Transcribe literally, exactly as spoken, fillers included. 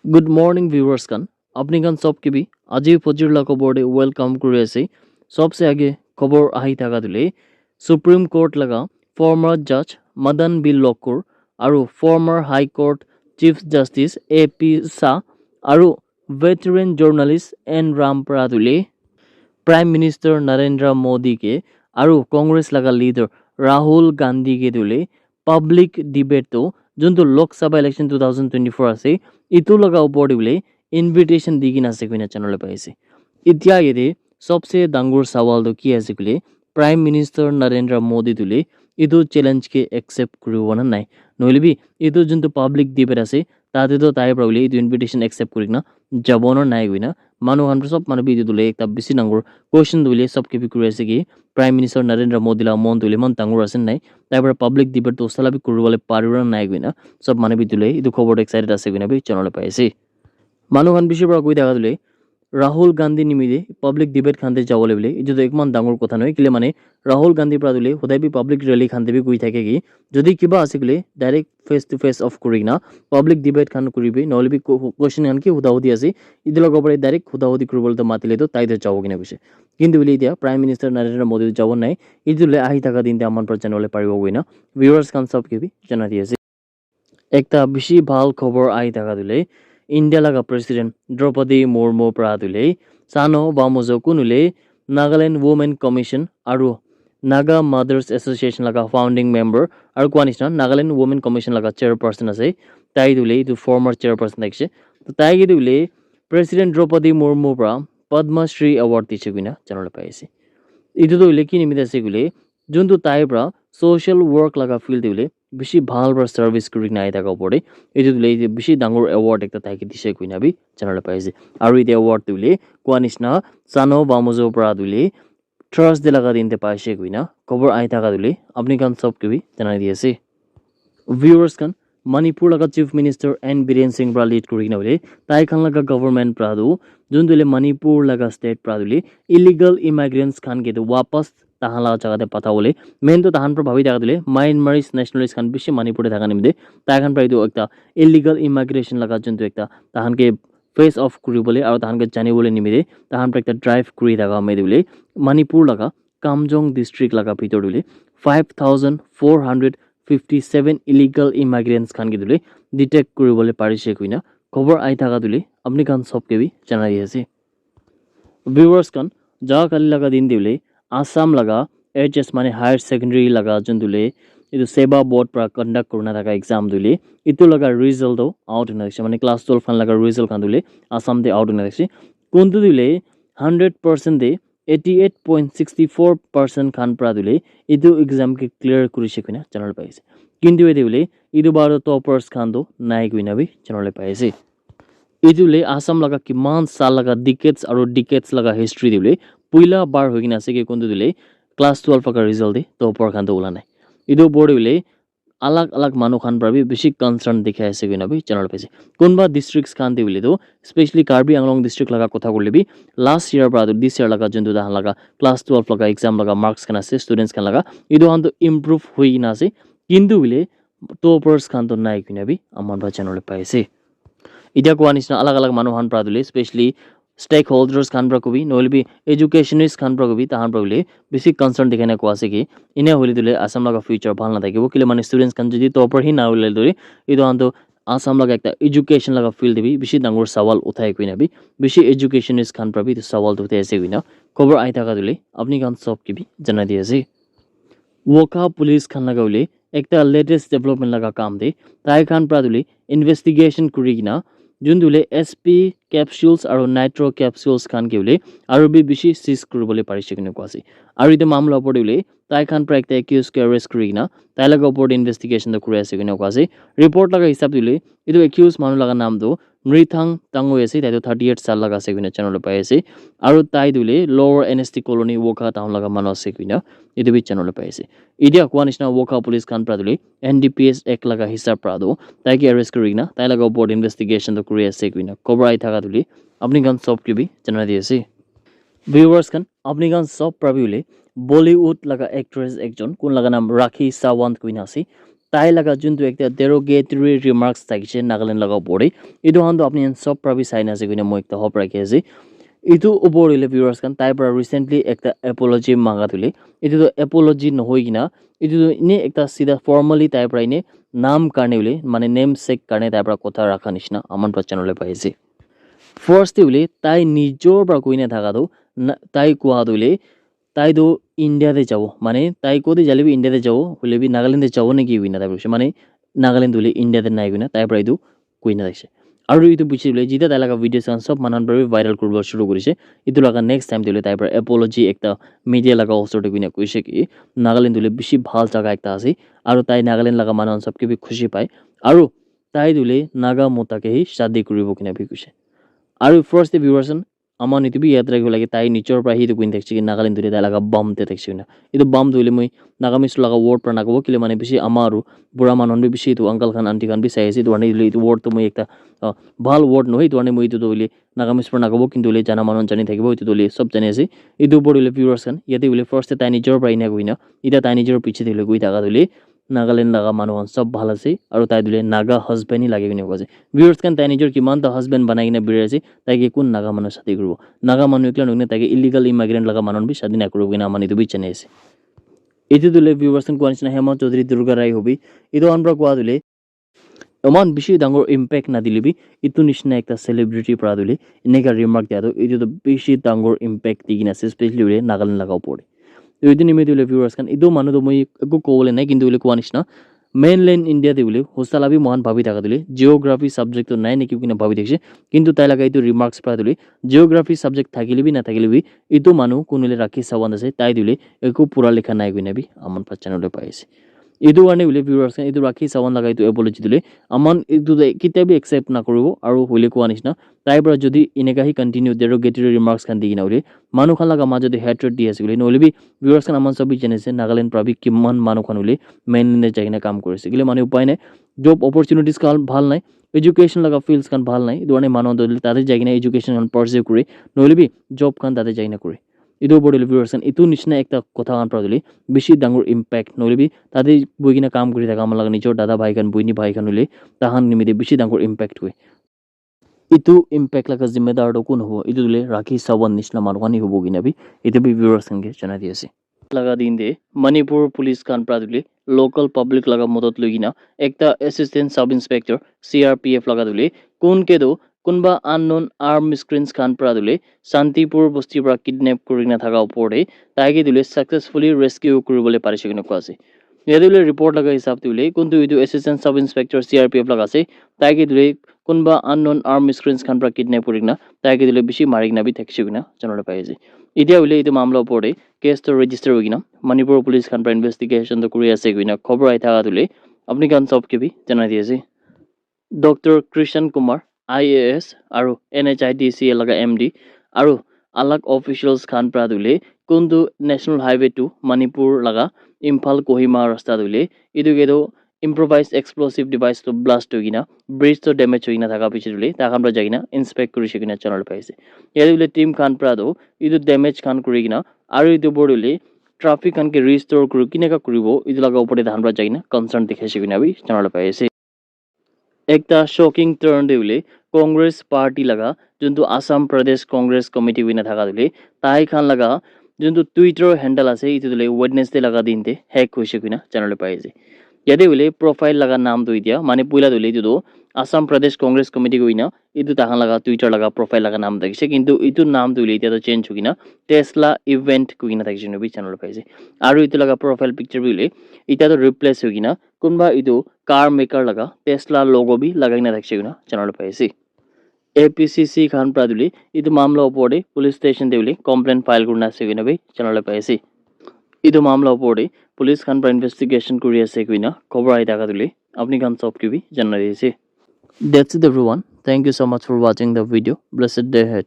Good morning viewers khan. Apni khan sob ke bhi aji fajir la khobor de welcome kuri ase. Sobse age khobor ahi thaka dule Supreme Court laga former judge Madan B Lokur aru former High Court Chief Justice A P Shah aru veteran journalist N Ram para dule Prime Minister Narendra Modi ke aru Congress laga leader Rahul Gandhi ke dule public debate to juntu Lok Sabha election two thousand twenty-four ase, itu laga upor te bole invitation di kena ase koina janabole pai ase. Itya yate sobse dangor sawal to ki ase koile, Prime Minister Narendra Modi to le itu challenge ke accept kuribo na nai. Nohole bi itu juntu public debate ase, tate to tai para bole itu invitation accept kuri kena jabo na nai koina manu khan para sob manu bi itu to le ekta bishi dangor question to le sob ke bi kuri ase ki Prime Minister Narendra Modi la mon to le mon dangor ase nai, tai para public debate to sala bi kuribole paribo na nai koina sob manu bi dule itu khobor to excited ase koina bi janabole pai ase. Manu khan bishi para koi thaka dule Rahul Gandhi nimite public debate khan te jabole bole itu to ekman dangor kotha nohoi, kile mane Rahul Gandhi para dule hodai bi public rally khan te bi koi thake ki jodi kiba ase koile direct face to face of kuri kena public debate khan kuribi, nohole bi question khan ki huda hudi ase itu laga upor te direct huda hudi kuribole to matile to tai to jabo kena koise. Kintu bole itya Prime Minister Narendra Modi to jabo nai, itu le ahi thaka din te aman para janabole paribo koina viewers khan sob ke bi janai di ase. Ekta bishi bhal khobor ahi thaka dule India laga President Draupadi Murmu para dule Sano Bamuzo kunule Nagaland Women Commission aru Naga Mothers Association laga founding member aru kua nishina Nagaland Women Commission laga chairperson ase, tai dule itu former chairperson thakise. To tai ke dule President Draupadi Murmu para Padma Shri Award dise koina janabole pai ase. Itu to hoile ki nimite ase koile juntu tai para social work laga field te hoile bishi bhal para service kuri kena ahi thaka upor te itu to hoile bishi dangor award ekta tai ke dise koina bi janabole pai ase. Aru itu award to hoile kua nishina Sano Bamuzo para to hoile Thursday laga din te paise koina khobor ahi thaka dule apni khan sob ke bi janai di ase. Viewers khan, Manipur laga Chief Minister N Biren Singh para lead kuri kena hoile tai khan laga government para tu juntu le Manipur laga state para tu le illegal immigrants khan ke tu wapas tahan laga jaga te patha bole main tu tahan para bhabi thaka tu le Myanmarese nationalist khan bishi Manipur te thaka nimite tai khan para etu ekta illegal immigration laga juntu ekta tahan ke face off kuri bole aru tahan ke jani bole nimite tahan para ekta drive kuri thaka hoile Manipur laga Kamjong district laga bhitor te hoile five thousand four hundred fifty seven illegal immigrants khan ke tu hoile detect kuri bole parise koina khobor ahi thaka tu hoile apni khan sob ke bi janai di ase. Viewers khan, jaga kali laga din te hoile Assam laga H S mane higher secondary laga juntu le itu SEBA board para conduct kurina thaka exam tu hoile itu laga result to out hoina dikhi ase, mane class twelve khan laga result khan tu hoile Assam te out hoina dikhi ase. Kuntu tu hoile hundred percent te eighty eight point sixty four percent khan para tu hoile itu exam ke clear kurise koina janabole pai ase. Kintu ete hoile itu bar toppers khan tu nai koina bi janabole pai ase. Itu le Assam laga kiman sal laga decades aru decades laga history te hoile puila bar hoi kena ase ki kuntu tu hoile class twelve laga result te topper khan tu ula nai. Itu opor te hoile alag alag manu khan para bi bishi concern dikhai ase koina bi janabole pai ase. Kunba districts khan te hoile tu, specially Karbi Anglong district laga kotha koile bi last year para tu this year laga juntu tahan laga class twelve laga exam laga marks khan ase students khan laga, itu khan tu improve hoi kena ase. Kintu hoile toppers khan tu nai koina bi aman para janabole pai ase. Itya kua nishina alag alag manu khan para tu hoile specially stakeholders khan para kobi nohole bi educationist khan para kobi tahan para hoile bishi concern dikhai na kua ase ki ena hoile tu hoile Assam laga future bhal na thakibo, kile mane students khan jodi topper hi na hoile tu hoile itu khan tu Assam laga ekta education laga field te bi bishi dangor sawal uthai koina bi bishi educationist khan para bi itu sawal tu uthai ase koina khobor ahi thaka tu hoile apni khan sob ke bi janai di ase. Wokha police khan laga hoile ekta latest development laga kam te tai khan para tu hoile investigation kuri kena juntu hoile S P capsules aru nitro capsules khan ke hoile aru bi bishi seize kuri bole parise koina kua ase. Aru itu mamla opor te hoile tai khan para ekta accused ke arrest kuri kena tai laga opor te investigation tu kuri ase koina kua ase. Report laga hisab te hoile itu accused manu laga naam tu Mrithang Tangoi ase, tai tu thirty eight sal laga ase koina janabole pai ase. Aru tai tu hoile Lower N S T Colony Wokha town laga manu ase koina itu bi janabole pai ase. Itya kua nishina Wokha police khan para tu hoile N D P S Act laga hisab para tu tai ke arrest kuri kena tai laga opor te investigation tu kuri ase koina khobor ahi thaka tu hoile apni khan sob ke bi janai di ase. Viewers khan, apni khan sob para bi hoile Bollywood laga actress ekjon kun laga naam Rakhi Sawant koina ase, tai laga juntu ekta derogatory remarks thakishe Nagaland laga opor te, etu khan toh apni khan sob para bi sai na ase koina moi ekta hope rakhi ase. Etu opor te hoile viewers khan, tai para recently ekta apology manga tu hoile, etu toh apology nohoi kena, etu toh ene ekta sida formally tai para ene naam karne hoile, mane namesake karne tai para kotha rakha nishina aman para janibole pai ase. First te hoile tai nijor para koi na thaka toh, na- tai koa toh hoile tai toh India te jabo, mane tai kote jale bi India te jabo, hoile bi Nagaland te jabo naki koina tai para hoise, mane Nagaland toh hoile India te nai koina tai para etu koi na thakishe. Aru etu piche te hoile jita tai laga videos khan sob manu khan para bi viral kuribo shuru kurishe. Etu laga next time te hoile tai para apology ekta media laga osor te koina koishe ki Nagaland toh hoile bishi bhal jaga ekta ase, aru tai Nagaland laga manu khan sob ke bi khushi pai, aru tai toh hoile Naga mota ke hi shadi kuribo koina bi koishe. Aru first te viewers khan, aman etu bi yaad rakhibo lage, tai nijor para hi etu koi na thakishe ki Nagaland toh hoile tai laga bam te thakishe koina. Etu bam toh hoile moi Nagamese laga word para nakobo, kile mane bishi ama aru bura manu khan bi bishi etu uncle khan, aunty khan bi sai ase, etu karne etu word toh moi ekta, ah, bhal word nohoi, etu karne moi etu toh hoile Nagamese para nakobo, kintu hoile jana manu khan jani thakibo, etu toh hoile sob jani ase. Etu opor te hoile viewers khan, yate hoile first te tai nijor para ena koina, eta tai nijor piche te hoile koi thaka toh hoile Nagaland laga manu khan sob bhal ase, aru tai toh hoile Naga husband hi lage koina koi ase. Viewers khan, tai nijor kiman ta husband banai kena birai ase, tai ke kun Naga manu shadi kuribo? Naga manu ekla nohoi kena tai ke illegal immigrant laga manu khan bi shadi nakuribo koina aman etu bi jani ase. Etu toh hoile viewers khan koa nishina Hema Chaudhary Durga Rai hobi. Etu khan para koa toh hoile eman bishi dangor impact nadile bi, etu nishina ekta celebrity para toh hoile eneka remark dia toh, etu toh bishi dangor impact di kena ase, especially hoile Nagaland laga opor te. Toh etu nimite hoile viewers khan, etu manu toh moi eku kobole nai, kintu hoile koa nishina mainland India te hoile hosala bi moikhan bhabi thaka toh hoile geography subject toh nai neki koina bhabi thakishe, kintu tai laga etu remarks para toh hoile geography subject thakile bi nathakile bi, etu manu kun hoile Rakhi Sawant ase, tai toh hoile eku pura likha nai koina bi aman para janibole pai ase. Etu karne hoile viewers khan, etu Rakhi Sawant laga etu apology toh hoile aman etu toh ketia bi accept nakuribo, aru hoile koa nishina tai para jodi eneka hi continue derogatory remarks khan di kena hoile manu khan laga majot te hatred di ase koile, nohole bi viewers khan, aman sob bi jani ase Nagaland para bi kiman manu khan hoile mainland te jai kena kam kuri ase, kile mane upai nai, job opportunities khan bhal nai, education laga fields khan bhal nai, etu karne manu khan toh hoile tate jai kena education khan pursue kure, nohole bi job khan tate jai kena kure. Etu opor te viewers khan, etu nishina ekta kotha khan para hoile bishi dangor impact, nohole bi tate bohi kena kam kuri thaka manu laga nijor dada bhai khan, bohini bhai khan hoile tai khan nimite bishi dangor impact hoi. Etu impact laga zimmedar toh kun hobo? Etu toh hoile Rakhi Sawant nishina manu khan hi hobo koina bi, etu bi viewers khan ke janai di ase. Laga din te Manipur police khan para toh hoile local public laga modot loi kena ekta assistant sub inspector C R P F laga toh hoile kun ke toh kunba unknown armed miscreants khan para toh hoile Shantipur bosti para kidnap kuri kena thaka opor te tai ke toh hoile successfully rescue kuri bole parishe koina koa ase. Yate hoile report laga hisab te hoile kuntu etu assistant sub inspector C R P F laga ase, tai ke toh hoile kunba unknown armed miscreants khan para kidnap kuri kena tai ke toh hoile bishi mari kena bi thakishe koina janibole pai ase. Etia hoile etu mamla opor te case toh register hoi kena Manipur police khan para investigation toh kuri ase koina khobor ahi thaka toh hoile apni khan sob ke bi janai di ase. Doctor Krishan Kumar, I A S aru N H I D C L laga M D aru alag officials khan para toh hoile kuntu National Highway two Manipur laga Imphal Kohima rasta toh hoile etu ke toh improvised explosive device toh blast hoi kena bridge toh damage hoi kena thaka piche toh hoile tai khan para jai kena inspect kurishe koina janibole pai ase. Yate hoile team khan para toh etu damage khan kuri kena aru etu opor te hoile traffic khan ke restore kuri keneka kuribo, etu laga opor te tai khan para jai kena concern dikhaishe koina bi janibole pai ase. Ekta shocking turn te hoile Congress party laga juntu Assam Pradesh Congress Committee hoina thaka toh hoile tai khan laga juntu Twitter handle ase, etu toh hoile Wednesday laga din te hack hoishe koina janibole pai ase. Yate hoile profile laga naam toh etia mane poila toh hoile etu toh Assam Pradesh Congress Committee hoina etu tai khan laga Twitter laga profile laga naam thakishe, kintu etu naam toh hoile etia toh change hoi kena Tesla Event koi kena thakishe koina bi janibole pai ase. Aru etu laga profile picture bi hoile etia toh replace hoi kena kunba etu car maker laga Tesla logo bi lagai kena thakishe koina janibole pai ase. A P C C khan para toh hoile etu mamla opor te police station te hoile complaint file kurina ase koina bi janibole pai ase. Etu mamla opor te police khan para investigation kuri ase koina khobor ahi thaka toh hoile apni khan sob ke bi janai di ase. That's it everyone. Thank you so much for watching the video. Blessed day ahead.